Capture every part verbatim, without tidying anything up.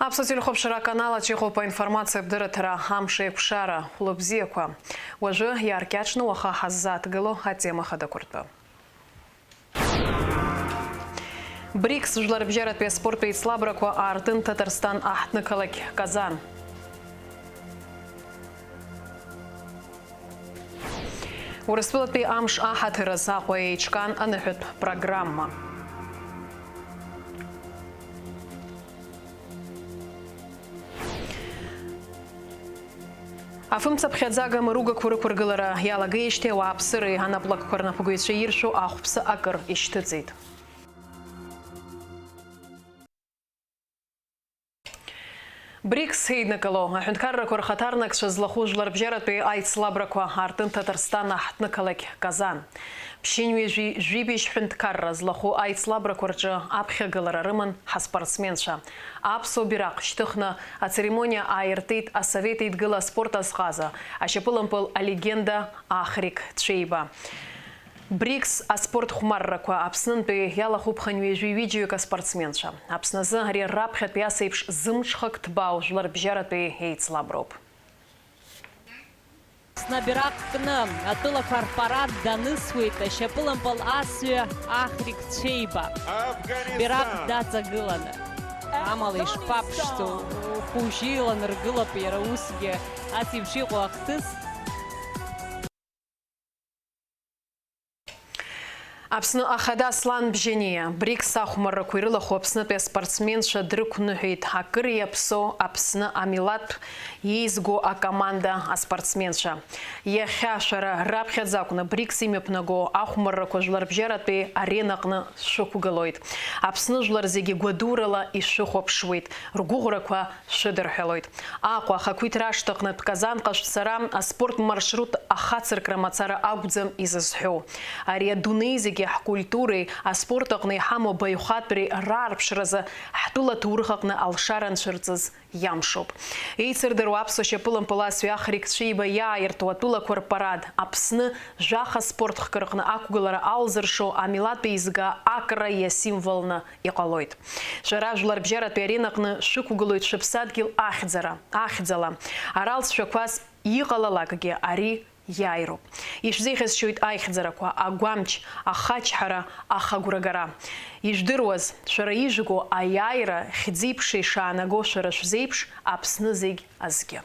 Аԥсуа телехәаԥшра аканал аҿы иҟоуп аинформациатә дырраҭара «Амш еиқәшара». Хәлыбзиақәа. Уажәы иааркьаҿны уаха ҳаззааҭгыло атема хадақәа ртәы. БРИКС жәларбжьаратәи аспорттә еицлабрақәа аартын Ҭаҭарсҭан аҳҭнықалақь Казан. Урыстәылатәи амш аҳаҭыр азы Аҟәа еиҿкаан аныҳәатә программа. Афымцаԥхьаӡага мыругақәа рықәыргылара иалагеижьҭеи ауааԥсыреи анаплакқәа рнапыгҩцәа иршәу ахәԥса акыр ишьҭыҵит. БРИКС еиднакыло аҳәынҭқаррақәа рхаҭарнакцәа злахәу жәларбжьаратәи аицлабрақәа аартын Ҭаҭарсҭан аҳҭнықалақь Казан. Ԥшьынҩажәи жәибжь ҳәынҭқарра злахәу аицлабрақәа рҿы аԥхьагылара рыман ҳаспортсменцәа. Аԥсуа бираҟ шьҭыхны ацеремониа ааиртит Асовет Еидгыла аспорт азҟаза, ашьапылампыл алегенда Ахрик Цәеиба. БРИКС аспорт хәмаррақәа Аԥснынтәи иалахәуп хынҩажәи ҩыџьаҩык аспортсменцәа. Аԥсны азы ари раԥхьатәи ас еиԥш зымҽхак ҭбаау жәларбжьаратәи еицлаброуп. Аԥсны абираҟ кны атәылақәа рпарад данысуеит ашьапылампыл асҩы Ахрик Цәеиба. Бираҟ даҵагыланы. Амала ишԥаԥшӡоу, хәыжьы иланаргылап иара усгьы ас еиԥш иҟоу ахҭыс. Аԥсны ахада Аслан Бжьаниа, БРИКС ахәмаррақәа ирылахәу Аԥснытәи аспортсменцәа дрықәныҳәеит акыр иаԥсоу Аԥсны амилаҭ еизго акоманда аспортсменцәа. Иахьа шәара раԥхьаӡа акәны БРИКС имҩаԥнаго ахәмаррақәа жәларбжьаратәи аренаҟны шәықәгылоит. Аԥсны жәлар зегьы гәадурала ишәыхәаԥшуеит, ргәыӷрақәа шәыдырҳәалоит. Аҟәа ахақәиҭра ашҭаҟнытә Казанҟа шәцара аспорт маршрут ахацыркра мацара акәӡам изызҳәоу. Ари адунеи зегьы ҳкультуреи аспорт аҟны иҳамоу абаҩхатәреи раарԥшразы ҳтәыла аҭоурых аҟны алшара анцәырҵыз иамшоуп. Еицырдыруа аԥсуа шьапылампыл асҩы Ахрик Цәеиба иааиртуа атәылақәа рпарад, Аԥсны жәаха спорт хкы рҟны ақәгылара алзыршо амилаҭ еизга акра иасимволны иҟалоит. Шәара жәларбжьаратәи аренаҟны шәықәгылоит шәыԥсадгьыл ахьӡара, ахьӡала. Ара алҵшәақәас иҟалалакгьы ари иааироуп. Ишәзеиӷьасшьоит аихьӡарақәа, агәамч, ахачҳара, ахагәрагара. Ижәдыруаз, шәара ижәго аиааира хьӡи-ԥшеи шаанаго шәара шәзеиԥш Аԥсны зегь азгьы.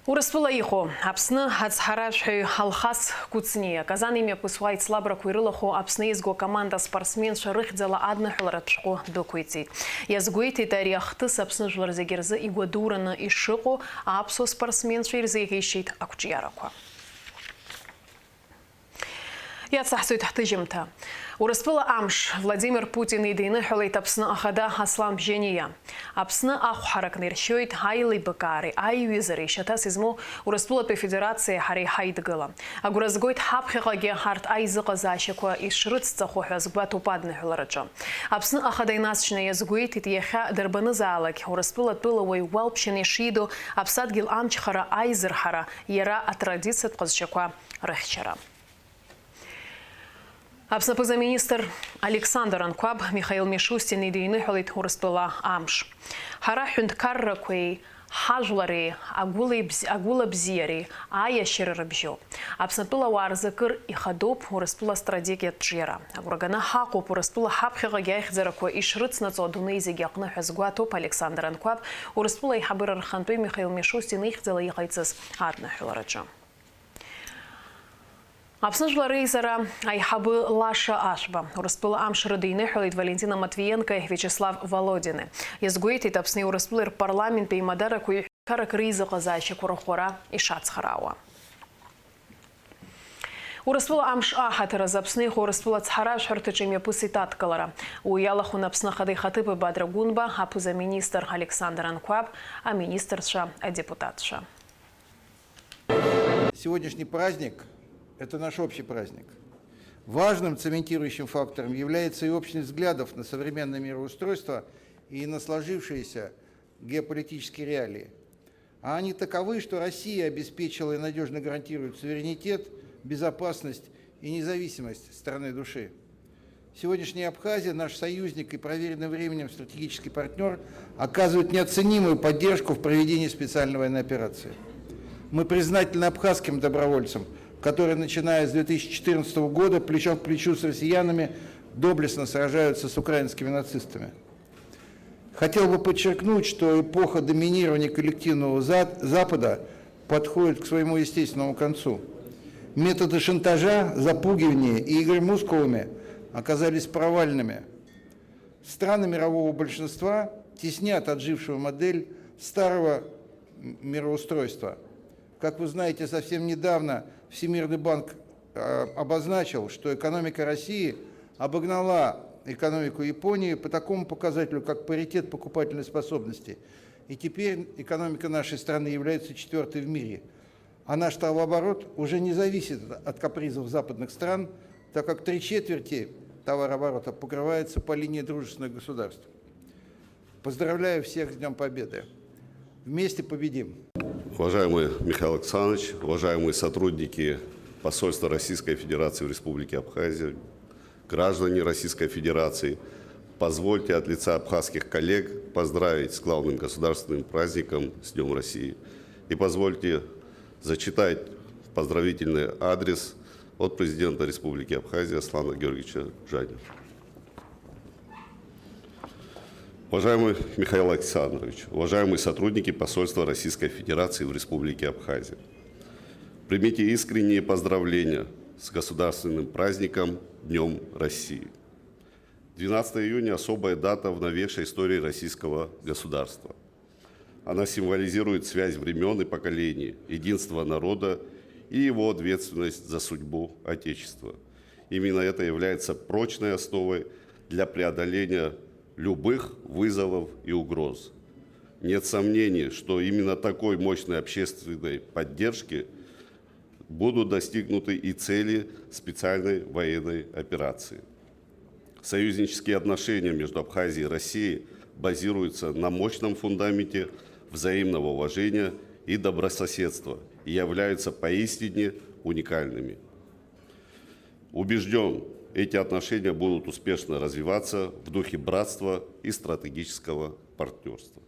Урыстәыла иҟоу Аԥсны ацҳаражәҳәаҩ Алхас Кәыҵниа, Казан имҩаԥысуа аицлабрақәа ирылахәу Аԥсны еизго акоманда аспортсменцәа рыхьӡала адныҳәаларатә шәҟәы дәықәиҵеит. Иазгәеиҭеит, ари ахҭыс Аԥсны жәлар зегьы рзы игәадураны ишыҟоу аԥсуа спортсменцәа ирзеиӷьеишьеит ақәҿиарақәа. Иацаҳҵоит ҳҭыжьымҭа. Урыстәыла амш, Владимир Путин идиныҳәалеит Аԥсны ахада Аслан Бжьаниа. Аԥсны ахә ҳаракны иршьоит аилибакаареи аиҩызареи шьаҭас измоу Урыстәылатәи Афедерациеи ҳареи ҳаидгыла. Агәра згоит ҳаԥхьаҟагьы ҳарҭ аизыҟазаашьақәа ишрыцҵахо ҳәа азгәаҭоуп адныҳәалараҿы. Аԥсны ахада инасшьны иазгәеиҭеит, иахьа дарбанызаалак Урыстәыла атәылауаҩ уалԥшьаны ишидоу аԥсадгьыл амчхара аизырҳара, иара атрадициатә ҟазшьақәа рыхьчара. Аԥсны аԥыза-министр Александр Анқәаб Михаил Мишустин идиныҳәалеит Урыстәыла амш. Ҳара ҳҳәынҭқаррақәеи ҳажәлари агәылеибз-, агәылабзиареи аиашьара рыбжьоуп. Аԥснытәыла ауаа рзы акыр ихадоуп Урыстәыла астратегиатә ҿиара. Агәра ганы ҳаҟоуп Урыстәыла ҳаԥхьаҟагьы аихьӡарақәа ишрыцнаҵо адунеи зегьы аҟны ҳәа азгәаҭоуп Александр Анқәаб Урыстәыла аиҳабыра рхантәаҩ Михаил Мишустин ихьӡала иҟаиҵаз адныҳәалараҿы. Аԥсны Жәлар Реизара аиҳабы Лаша Ашәба Урыстәыла амш рыдиныҳәалеит Валентина Матвиенкои Виачеслав Володини. Иазгәеиҭеит, Аԥсни Урыстәылеи рпарламенти аимадарақәа ҩ-ҳәарак реизыҟазаашьақәа рахәара ишацхраауа. Урыстәыла амш аҳаҭыр азы Аԥсны иҟоу Урыстәыла ацҳаражәҳәарҭаҿы имҩаԥысит адкылара. Уи иалахәын Аԥсны Ахада ихаҭыԥуаҩ Бадра Гәынба, аԥыза-министр Александр Анқәаб, аминистрцәа, адепутатцәа. Сегодняшний праздник — это наш общий праздник. Важным цементирующим фактором является и общность взглядов на современное мироустройство и на сложившиеся геополитические реалии. А они таковы, что Россия обеспечила и надёжно гарантирует суверенитет, безопасность и независимость страны души. Сегодняшняя Абхазия, наш союзник и проверенный временем стратегический партнер, оказывает неоценимую поддержку в проведении специальной военной операции. Мы признательны абхазским добровольцам, которые, начиная с две тысячи четырнадцатого года, плечом к плечу с россиянами доблестно сражаются с украинскими нацистами. Хотел бы подчеркнуть, что эпоха доминирования коллективного за- Запада подходит к своему естественному концу. Методы шантажа, запугивания и игры мускулами оказались провальными. Страны мирового большинства теснят отжившую модель старого мироустройства. Как вы знаете, совсем недавно Всемирный банк, э, обозначил, что экономика России обогнала экономику Японии по такому показателю, как паритет покупательной способности. И теперь экономика нашей страны является четвёртой в мире. А наш товарооборот уже не зависит от капризов западных стран, так как три четверти товарооборота покрывается по линии дружественных государств. Поздравляю всех с Днём Победы! Вместе победим! Уважаемый Михаил Александрович, уважаемые сотрудники посольства Российской Федерации в Республике Абхазия, граждане Российской Федерации, позвольте от лица абхазских коллег поздравить с главным государственным праздником, с Днём России. И позвольте зачитать поздравительный адрес от президента Республики Абхазия Аслана Георгиевича Джаня. Уважаемый Михаил Александрович, уважаемые сотрудники посольства Российской Федерации в Республике Абхазия, примите искренние поздравления с государственным праздником Днём России. Двенадцатое июня — особая дата в новейшей истории российского государства. Она символизирует связь времён и поколений, единство народа и его ответственность за судьбу Отечества. Именно это является прочной основой для преодоления любых вызовов и угроз. Нет сомнений, что именно такой мощной общественной поддержки будут достигнуты и цели специальной военной операции. Союзнические отношения между Абхазией и Россией базируются на мощном фундаменте взаимного уважения и добрососедства и являются поистине уникальными. Убеждён, эти отношения будут успешно развиваться в духе братства и стратегического партнёрства.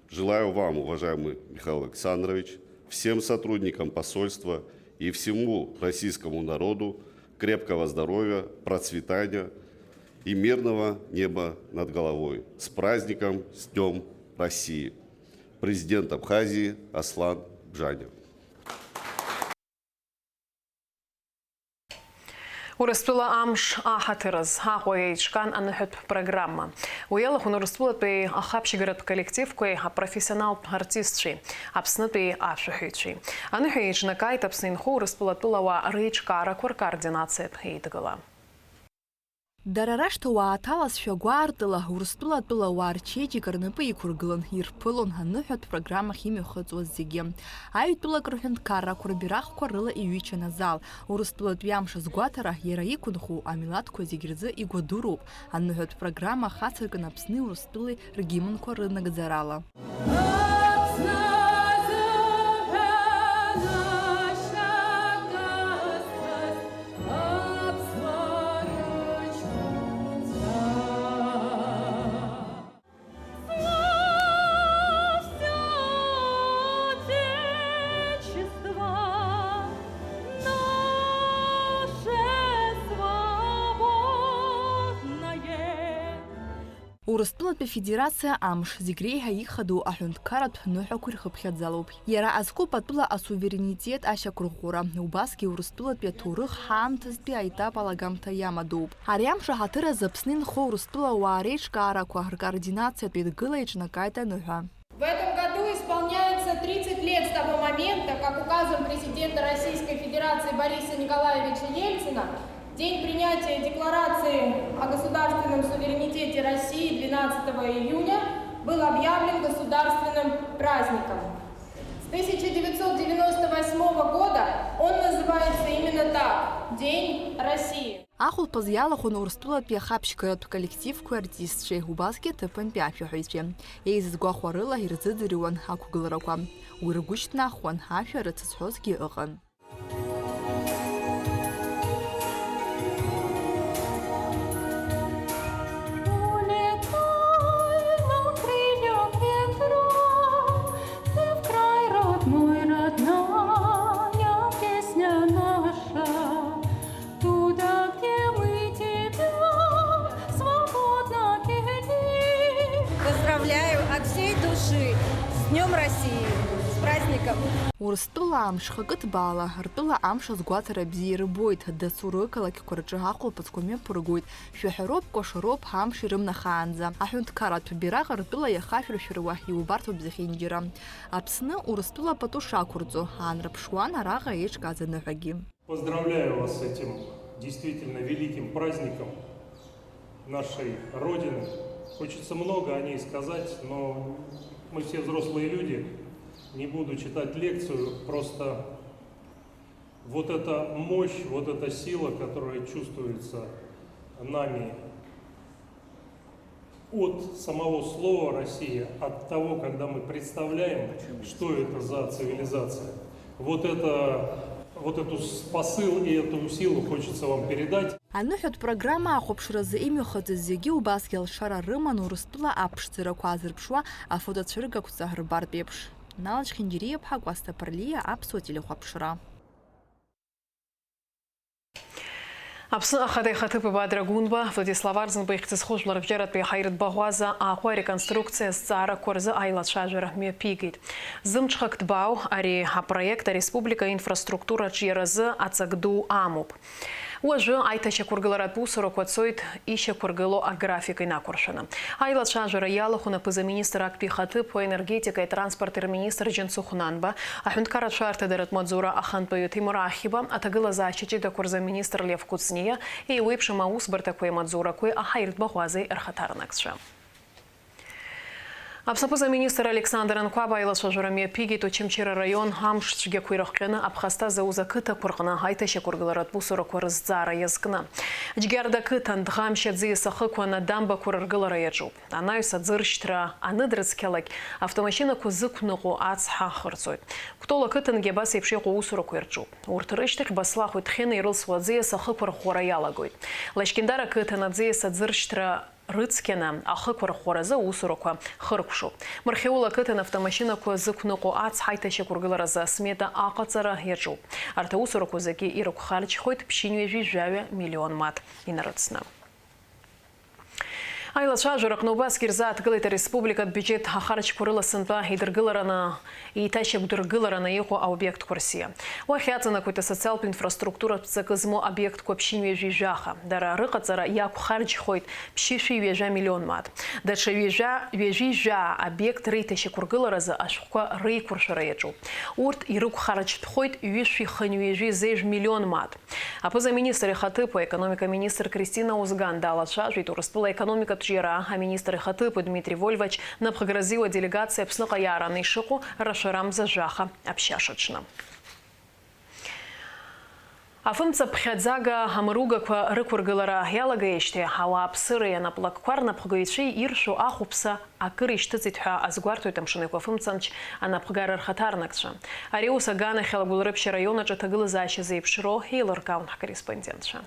Желаю вам, уважаемый Михаил Александрович, всем сотрудникам посольства и всему российскому народу крепкого здоровья, процветания и мирного неба над головой. С праздником, с Днём России! Президент Абхазии Аслан Бжаня. Урыстәыла амш аҳаҭыраз Аҟәа еиҿкаан аныҳәатә программа. Уи иалахәын Урыстәылатәи ахаԥшьгаратә коллективқәеи апрофессионалтә артистцәеи, Аԥснытәи ашәаҳәаҩцәеи. Аныҳәа еиҿнакааит Аԥсны инхо урыстәылатәылауаа реиҿкаарақәа ркоординациатә еидгыла. Дара рашҭа уааҭалазшәа гәаартыла Урыстәыла атәылауаа рчеиџьыка рнапы иқәыргылан, ирԥылон аныҳәатә программахь имҩахыҵуаз зегьы. Аҩтәылак рҳәынҭқаррақәа рбираҟқәа рыла иҩычан азал. Урыстәылатәи амш азгәаҭара иара иқәынхо амилаҭқәа зегь рзы игәадуроуп. Аныҳәатә программа ахацыркын Аԥсни Урыстәылеи ргимнқәа рынагӡарала. Урыстәылатәи Афедерациа амш зегь реиҳа ихадоу аҳәынҭқарратә ныҳәақәа ирхыԥхьаӡалоуп. Иара азкуп атәыла асуверенитет ашьақәырӷәӷәара, убасгьы Урыстәылатәи аҭоурых ҳаамҭазтәи аетап алагамҭа иамадоуп. Ари амш аҳаҭыр азы Аԥсны инхо Урыстәылауаа реиҿкаарақәа ркоординациатә еидгыла еиҿнакааит аныҳәа. В этом году исполняется тридцать лет с того момента, как указом президента Российской Федерации Бориса Николаевича Ельцина день принятия Декларации о государственном суверенитете России двенадцатого июня был объявлен государственным праздником. С тысяча девятьсот девяносто восьмого года он называется именно так — День России. Ахәылԥаз иалахәын Урыстәылатәи ахаԥшьгаратә коллективқәеи артистцәеи, убасгьы аҭыԥантәи ашәаҳәаҩцәеи. Еизызгәахәарыла ирзыӡырҩуан ақәгыларақәа. Уи ргәы шьҭнахуан, ашәа рыцызҳәозгьы ыҟан. С Днём России! С праздником! Урыстәыла амш хакы ҭбаала, ртәыла амш азгәаҭара бзиа ирбоит, дасу рықалақьқәа рҿы ахәылԥазқәа мҩаԥыргоит, шәаҳәароуп, кәашароуп, амш ирымнахаанӡа. Аҳәынҭқарратә бираҟ ртәыла иахашәыршәыруа иубарҭоуп зехьынџьара. Аԥсны Урыстәыла пату шақәырҵо, аанарԥшуан араҟа еиҿкааз аныҳәагьы. Поздравляю вас с этим действительно великим праздником нашей Родины. Хочется много о ней сказать, но мы все взрослые люди. Не буду читать лекцию, просто вот эта мощь, вот эта сила, которая чувствуется нами от самого слова «Россия», от того, когда мы представляем, что это за цивилизация, вот, это, вот эту посыл и эту силу хочется вам передать. Аныҳәатә программа ахәаԥшразы имҩахыҵыз зегьы убасгьы алшара рыман Урыстәыла аԥшӡарақәа азырԥшуа афотоцәыргақәҵа рбартә еиԥш. Нал Чхиндириа-ԥҳа, Кәасҭа Ԥарлиа, Аԥсуа телехәаԥшра. Аԥсны Ахада ихаҭыԥуаҩ Бадра Гәынба, Владислав Арӡынба ихьӡ зху жәларбжьаратәи аҳаиртә баӷәаза Аҟәа ареконструкциа азҵаарақәа рзы аилацәажәара мҩаԥигеит. Зымҽхак ҭбаау ари апроект ареспублика инфраструктура аҿиаразы аҵак ду амоуп. Уажәы аиҭашьақәыргыларатә усурақәа цоит ишьақәыргылоу аграфик инақәыршәаны. Аилацәажәара иалахәын аԥыза-министр актәи ихаҭыԥуаҩ, аенергетикеи атранспорти рминистр Џьансыхә Нанба, аҳәынҭқарратә шәарҭадаратә маҵзура ахантәаҩы Ҭемыр Ахьиба, аҭагылазаашьа ҷыдақәа рзы аминистр Лев Кәыҵниа, еиуеиԥшым аусбарҭақәеи амаҵзурақәеи аҳаиртә баӷәазеи рхаҭарнакцәа. Аԥсны аԥыза-министр Александр Анқәаб аилацәажәара мҩаԥигеит Очамчыра араион амш цәгьақәа ирыхҟьаны аԥхасҭа зауз ақыҭақәа рҟны аиҭашьақәыргыларатә усурақәа рызҵаара иазкны. Џьгьарда ақыҭан Дӷамшь аӡиас ахықәан адамбақәа рыргылара иаҿуп. Анаҩс аӡыршьҭра аныдрыцқьалак, автомашьынақәа зықәныҟәо ацҳа ахырҵоит. Кәтол ақыҭангьы абас еиԥш иҟоу усурақәа ирҿуп. Урҭ рышьҭахь Баслахәи Ҭхьыни ирылсуа аӡиас ахықәарӷәӷәара иалагоит. Лашькьындар ақыҭан аӡиас аӡыршьҭра рыцқьаны ахықәарӷәӷәаразы аусурақәа хыркәшоуп. Мархьаул ақыҭан автомашьынақәа зықәныҟәо ацҳа аиҭашьақәыргыларазы асмета аҟаҵара иаҿуп. Арҭ аусурақәа зегьы ирықәхарџьхоит ԥшьынҩажәи жәаҩа миллион мааҭ инарыцны. Аилацәажәараҟны убасгьы ирзааҭгылеит ареспубликатә биуџьеҭ ахарџьқәа рыла сынтәа идыргылараны, еиҭашьақәдыргылараны иҟоу аобиектқәа рсиа. Уахь иаҵанакуеит асоциалтә инфраструктуратә ҵакы змоу обиектқәа ԥшьынҩажәи жәаха. Дара рыҟаҵара иақәхарџьхоит ԥшьышәи ҩажәа миллион мааҭ. Даҽа ҩажәа, ҩажәи жәаа обиект реиҭашьақәыргыларазы ашәҟәқәа реиқәыршәара иаҿуп. Урҭ ирықәхарџьтәхоит ҩышәи хынҩажәи зежә миллион мааҭ. Аԥыза-министр ихаҭыԥуаҩ, аекономика аминистр Кристина Озган далацәажәеит Урыстәыла аекономикатә ҿиара аминистр ихаҭыԥуаҩ Дмитри Вольвач напхгаразы иуа аделегациа Аԥсныҟа иаараны ишыҟоу рашәарамза жәаха аԥшьашаҽны. Афымца ԥхьаӡага амыругақәа рықәыргылара иалагеижьҭеи ауааԥсыреи анаплакқәа рнапхгаҩцәеи иршәу ахәаԥса акыр ишьҭыҵит ҳәа азгәарҭоит Амшын Еиқәа афымцамч анапхгара рхаҭарнакцәа. Ари аус аганахьала Гәылрыԥшь араион аҿы аҭагылазаашьа зеиԥшроу еилыркаауан ҳкорреспондентцәа.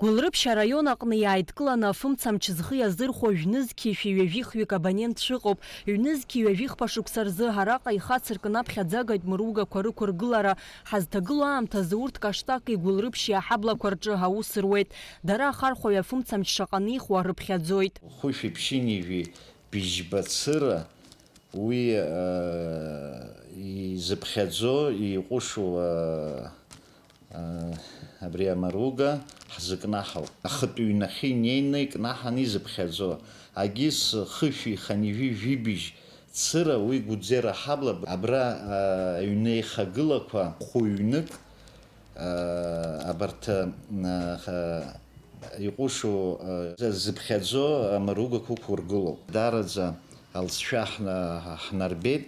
Гәылрыԥшь араион аҟны иааидкыланы афымцамч зхы иазырхәо жәнызқьи шәи ҩажәи хҩык абонент шәыҟоуп. Ҩнызқьи ҩажәи хԥа шықәса рзы араҟа ихацыркын аԥхьаӡагатә мыругақәа рықәыргылара. Ҳазҭагылоу аамҭазы урҭ Каштаки Гәылрыԥшьи аҳаблақәа рҿы аус руеит. Дара ахархәаҩ афымцамч шаҟа анихуа рыԥхьаӡоит. Хәышәи ԥшьынҩажәи быжьба цыра уи, э, изыԥхьаӡо, иҟәышу, э, э, абри амаруга ҳзыкнаҳауп. Ахатәы ҩнахьы инеины икнаҳан изыԥхьаӡо, агьыс хышәи хынҩажәи жәибжь цыра уи Гәыӡера ҳабла абра, э, аҩны еихагылақәа хәыҩнык, э, абарҭ, э, х-, иҟәышу, э, зыԥхьаӡо амаругақәа ықәургылоуп. Даараӡа алҵшәа ҳна-, ҳнарбеит.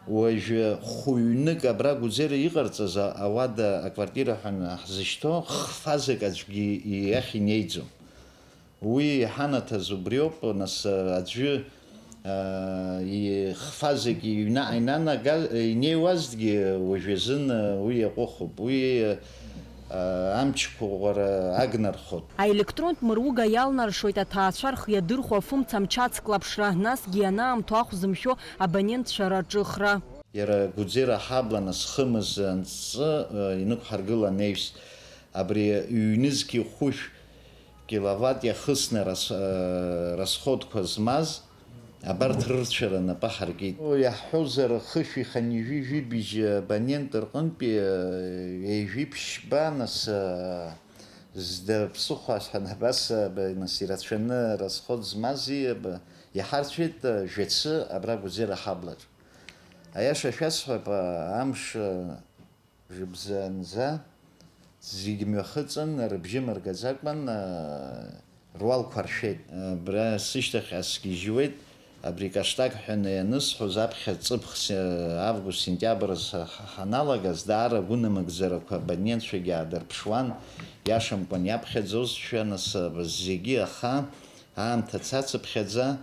Уажәы хәыҩнык абра Гәыӡера иҟарҵаз а-, ауада аквартира ҳәа ҳзышьҭоу х-фазак аӡәгьы иахь инеиӡом. Уи иҳанаҭаз убриоуп, нас, аӡәы, аа, и-, х-фазак иҩнаҟа инанага-, инеиуазҭгьы, уажәазын, уи иаҟәыхуп. Уи, аа, амчқәа ӷәӷәара агнархоит. Аелектронтә мыруга иалнаршоит аҭаацәа рхы иадырхәо афымцамч ацклаԥшра, насгьы ианаамҭоу ахә зымшәо абонентцәа раҿыхра. Иара Гәыӡера аҳабла, нас, хымз анҵы, инықәҳаргыла анаҩс, абри ҩнызқьи хәышә киловатт иахысны рас-, расходқәа змаз, Абарҭ рырцәара напы ҳаркит. Иаҳҳәозар, хышәи хынҩажәи жәибжь абонент рҟынтәи, э, ҩажәи ԥшьба, нас, э, зда ԥсыхәа ҳәа абас, э, б-, нас ирацәаны расход змази, э, б-, иҳарцәеит, э, жәацы абра Гәыӡера ҳаблаҿ. Аиаша шәасҳәап, э, амш, э, Жыбзанӡа зегь мҩахыҵын, рыбжьы мыргаӡакәан, аа, руалқәа ршәеит. Абра сышьҭахьҟа сгьежьуеит, абри Каштак ҳәа ианысҳәоз аԥхьа ҵыԥх се-, август-сентиабр азы ҳа-, ҳаналагаз, даара агәынамыгӡарақәа абонентцәагьы аадырԥшуан, иашамкәан иаԥхьаӡозшәа, нас, зегьы аха, аамҭа цацыԥхьаӡа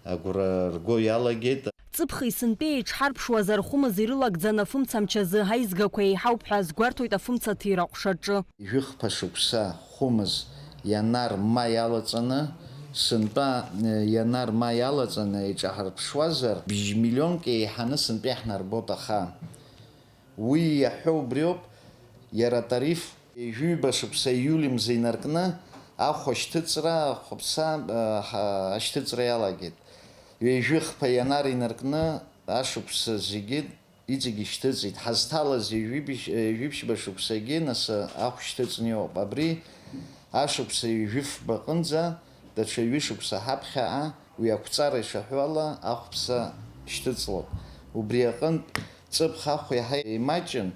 агәра рго иалагеит. Ҵыԥхи сынтәеи еиҽҳарԥшуазар, хәымз ирылагӡаны афымцамч азы аизгақәа еиҳауп ҳәа азгәарҭоит афымцаҭира аҟәшаҿы. Жәыхԥа шықәса хәымз ианар ма иалаҵаны, сынтәа, э, ианар ма иалаҵаны еиҿаҳарԥшуазар, бжь миллионк еиҳаны сынтәа иаҳнарбоит, аха уи иаҳәо убриоуп, иара атариф Ҩажәиба шықәса ииуль мза инаркны ахә ашьҭыҵра, ахәаԥса, а, ҳа-, ашьҭыҵра иалагеит. Ҩажәи хԥа ианар инаркны ашықәса зегьы иҵегь ишьҭыҵит. Ҳазҭалаз ҩажәи бжь-, ҩажәи ԥшьба шықәсагьы нас ахә шьҭыҵны иоуп. Абри ашықәса ҩажәи фба аҟынӡа даҽа ҩышықәса ҳаԥхьаҟа Уи ақәҵара ишаҳәо ала, ахәԥса шьҭыҵлоит. Убри аҟынтә, ҵыԥх ахә иаҳа еимаҷын,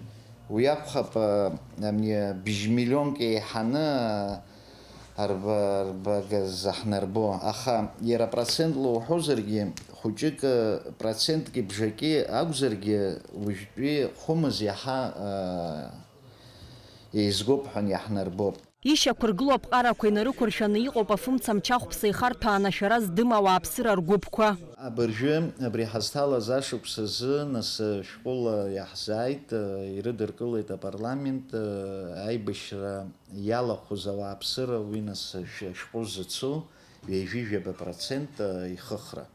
уи акәхап, а, ами, бжь миллионк еиҳаны, а, арба-, арбага заҳнарбо. Аха иара процентла уҳәозаргьы, хәыҷык, а, процентки бжаки акәзаргьы, уажәтәи хәымыз иаҳа, а, еизгоуп ҳәа иаҳнарбоит. Ишьақәыргылоу аԥҟарақәа инарықәыршәаны иҟоуп афымцамч ахәԥса ихарҭәааны ашәара здым ауааԥсыра ргәыԥқәа. Абыржәы абри ҳазҭалаз ашықәс азы нас шәҟәыла иаҳзааит, ирыдыркылеит апарламент, аибашьра иалахәыз ауааԥсыра уи нас шә-, шәҟәы зыцу ҩажәи жәаба процент ихыхра.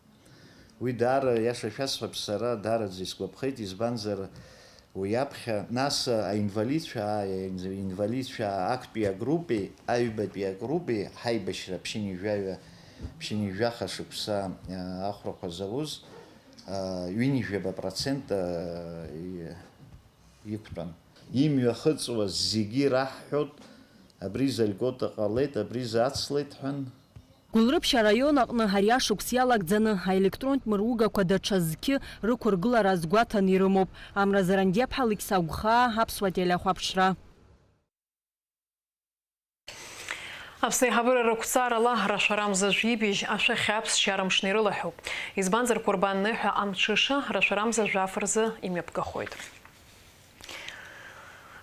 Уи даара, иаша шәасҳәап, сара даараӡа исгәаԥхеит, избанзар, уи аԥхьа, нас, аинвалидцәа, ааи, аинвалидцәа актәи агруппеи аҩбатәи агруппеи ҳаибашьра ԥшьынҩажәаҩа, ԥшьынҩажәаха шықәса, а, ахәрақәа зауз, а, ҩынҩажәаба процент, а, и-, иқәтәан. Имҩахыҵуаз зегьы ираҳҳәоит, абри залькота ҟалеит, абри зацлеит ҳәан. Гәылрыԥшь араион аҟны ари ашықәс иалагӡаны аелектронтә мыругақәа даҽа зқьы рықәыргылара азгәаҭаны ирымоуп. Амра Зарандиаԥҳа, Алықьса Агәхаа, Аԥсуа телеахәаԥшра. Аԥсны аиҳабыра рықәҵарала рашәарамза жәибжь ашәахьа аԥсшьара мшны ирылаҳәоуп. Избанзар, Қәырбан ныҳәа амҽыша рашәарамза жәаф рзы имҩаԥгахоит.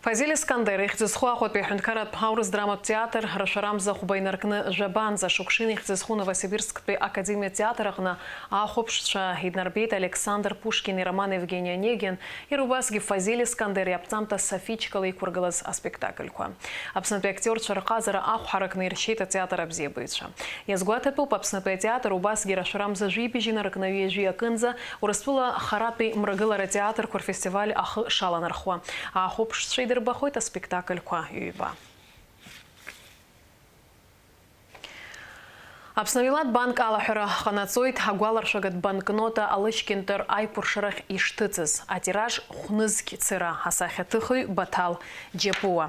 Фазиль Искандер ихьӡ зху Аҟәатәи аҳәынҭқарратә аурыс драматә театр рашәарамза хәба инаркны жәабанӡа, Шукшин ихьӡ зху Новосибирсктәи академиатә театр аҟны ахәаԥшцәа иднарбеит Александр Пушкин ироман Евгений Онегин, иара убасгьы Фазиль Искандер иаԥҵамҭа Софичка леиқәыргылаз аспектакльқәа. Аԥснытәи актиорцәа рҟазара ахә ҳаракны иршьеит атеатр абзиабаҩцәа. Иазгәаҭатәуп, Аԥснытәи атеатр убасгьы рашәарамза жәибжь инаркны ҩажәи акынӡа Урыстәыла харатәи мрагылара театрқәа рфестиваль ахы шаланархуа. Ахәаԥшцәа идырбахоит аспектакльқәа ҩба. Аԥсны Милаҭ банк алаҳәара ҟанаҵоит агәаларшәагатә банкнота алышькьынтыр аиқәыршарахь ишҭыҵыз, атираж хәнызқь цыра, асахьаҭыхҩы Баҭал Џьапуа.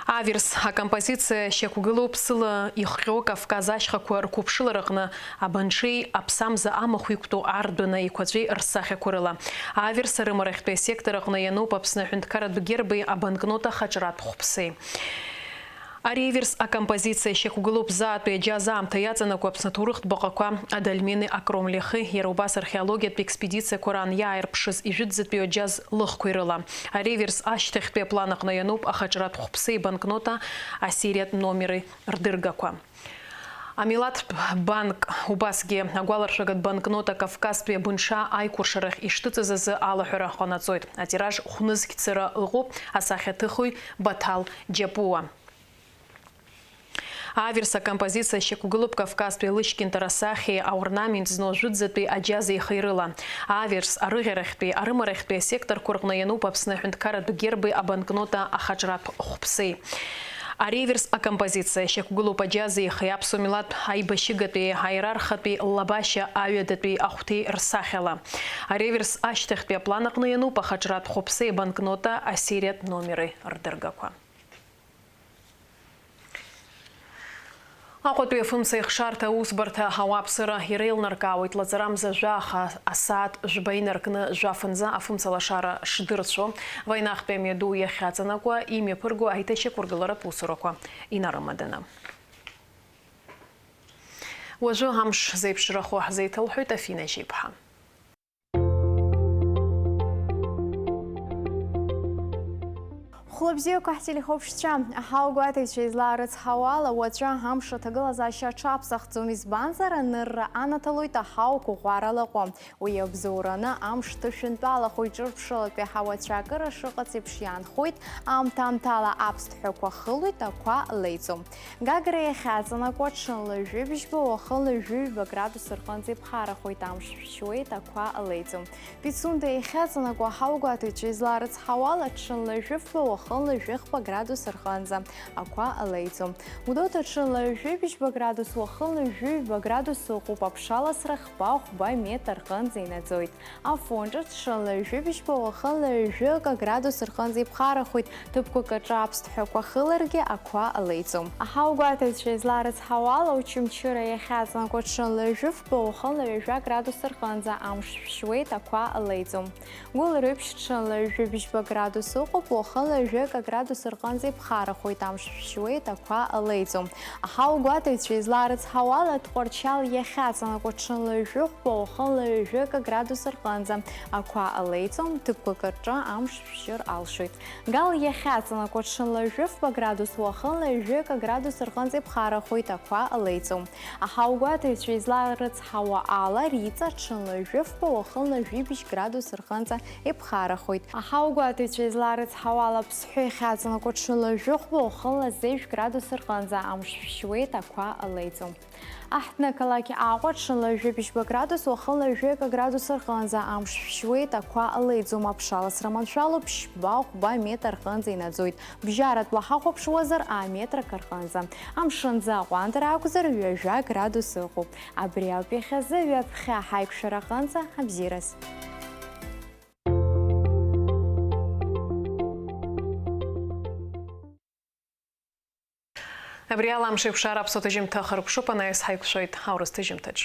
Аверс акомпозициа шьақәгылоуп сыла ихҟьо Кавказ ашьхақәа рқәыԥшылараҟны абанҽеи аԥсамза амахә иқәтәоу ардәына еиқәаҵәеи рсахьақәа рыла. Аверс арымарахьтәи асектор аҟны иануп Аԥсны аҳәынҭқарратә герби абанкнота ахаҿратә хәԥсеи. Ари аверс акомпозициа шьақәгылоуп заатәи аџьаз аамҭа иаҵанакуа Аԥсны аҭоурыхтә баҟақәа Адольмени Акромлехи, иара убас археологиатә експедициақәа раан иааирԥшыз ижәытәӡатәи аџьаз лыхқәеи рыла. Ари аверс ашьҭахьтәи аплан аҟны иануп ахаҿратә хәԥсеи банкнота асериатә номери рдыргақәа. Амилаҭтә банк убасгьы агәаларшәагатә банкнота Кавказтәи абынҽа аиқәыршарахь ишҭыҵыз азы алаҳәара ҟанаҵоит. Атираж хәнызқь цыра ыҟоуп, асахьаҭыхҩы Баҭал Џьапуа. Аверс акомпозициа шьақәгылоуп Кавказтәи алышькьынтыр асахьеи аорнамент зну ажәытәӡатәи аџьаз еихеи рыла. Аверс арыӷьарахьтәи, арымарахьтәи асекторқәа рҟны иануп Аԥсны аҳәынҭқарратә герби абанкнота ахаҿратә хәԥсеи. Ареверс акомпозициа шьақәгылоуп аџьази ихи аԥсуа милаҭ аибашьыгатәи, аиарархатәи, лабашьа аҩадатәи ахәҭеи рсахьала. Ареверс ашьҭахьтәи аплан аҟны иануп ахаҿратә хәаԥсеи абанкнота асериатә номери рдыргақәа. Аҟәатәи афымца ихшарҭа аусбарҭа ауааԥсыра иреилнаркаауеит лаҵарамза жәаха асааҭ жәба инаркны жәафынӡа афымца лашара шдырцәо, Ваинахтәи амҩаду иахьаҵанакуа имҩаԥырго аиҭашьақәыргыларатә усурақәа инарымаданы. Уажәы амш зеиԥшрахо ҳзеиҭалҳәоит Афина Жьиԥҳа. Хәлабзиақәа ҳтелехәаԥшцәа, аҳауагәаҭаҩцәа излаарыцҳауала, уаҵәы амш аҭагылазаашьа аҽаԥсахӡом, избанзар, анырра анаҭалоит аҳауа қәыӷәӷәарала Аҟәа. Уи абзоураны амш ҭышәынтәалахоит, ҿырԥшылатәи аҳауа ацәаакыра шыҟац еиԥш иаанхоит, аамҭа-аамҭала аԥсҭҳәақәа хылоит, ақәа леиӡом. Гагра иахьаҵанакуа ҽынла жәибжьба, уахынла жәаҩба градус рҟынӡа иԥхарахоит, амш шәшьуеит, ақәа леиӡом. Пицунда иахьаҵанакуа аҳауагәаҭаҩцәа излаарыцҳауала, ҽынла жәыфба, уахынла жәыхба градус рҟынӡа ақәа леиӡом. Гәдоуҭа ҽынла жәибжьба градус, уахынла жәаҩба градус ыҟоуп, аԥшаласра хба-хәба метр рҟынӡа инаӡоит. Афон ҿыц ҽынла жәибжьба, уахынла ҩажәи акы градус рҟынӡа иԥхарахоит, ҭыԥқәак аҿы аԥсҭҳәақәа хыларгьы ақәа леиӡом. Аҳауагәаҭаҩцәа излаарыцҳауала, Очамчыра иахьаҵанакуа ҽынла жәыфба, уахынла ҩажәа градус рҟынӡа амш шәшьуеит, ақәа леиӡом. Гәылрыԥшь ҽынла ҩажәи бжьба градус ыҟоуп, уахынла ҩажәи акы градус рҟынӡа иԥхарахоит, амш шәшьуеит, ақәа леиӡом. Аҳауагәаҭаҩцәа излаарыцҳауала, Тҟәарчал иахьаҵанакуа ҽынла ҩажәи хәба, уахынла ҩажәи акы градус рҟынӡа ақәа леиӡом, ҭыԥқәак рҿы амш шәшьыр алшоит. Гал иахьаҵанакуа ҽынла ҩажәи фба градус, уахынла ҩажәи акы градус рҟынӡа иԥхарахоит, ақәа леиӡом. Аҳауагәаҭаҩцәа излаарыцҳауа ала, Риҵа ҽынла ҩажәи фба, уахынла ҩажәи бжь градус рҟынӡа иԥхарахоит. Аҳауагәаҭаҩцәа излаарыцҳауа ала, Ԥсҳәы иахьаҵанакуа ҽынла ҩажәи хәба, уахынла зежә градус рҟынӡа амш шәшьуеит, ақәа леиӡом. Аҳҭнықалақь Аҟәа ҽынла ҩажәи бжьба градус, уахынла ҩажәи акы градус рҟынӡа амш шәшьуеит, ақәа леиӡом, аԥшаласра маншәалоуп, ԥшьба-хәба метр рҟынӡа инаӡоит. Бжьаратәла ҳахәаԥшуазар, аметр акы рҟынӡа. Амшынӡы аҟәандара акәзар, ҩажәа градус ыҟоуп. Абри ауп иахьазы, ҩаԥхьа ҳаиқәшәара аҟынӡа, абзиараз. Абри ала Амшеикәшара аԥсуа ҭыжьымҭа ахыркәшоуп, анаҩс ҳаиқәшәоит аурыс ҭыжьымҭаҿ.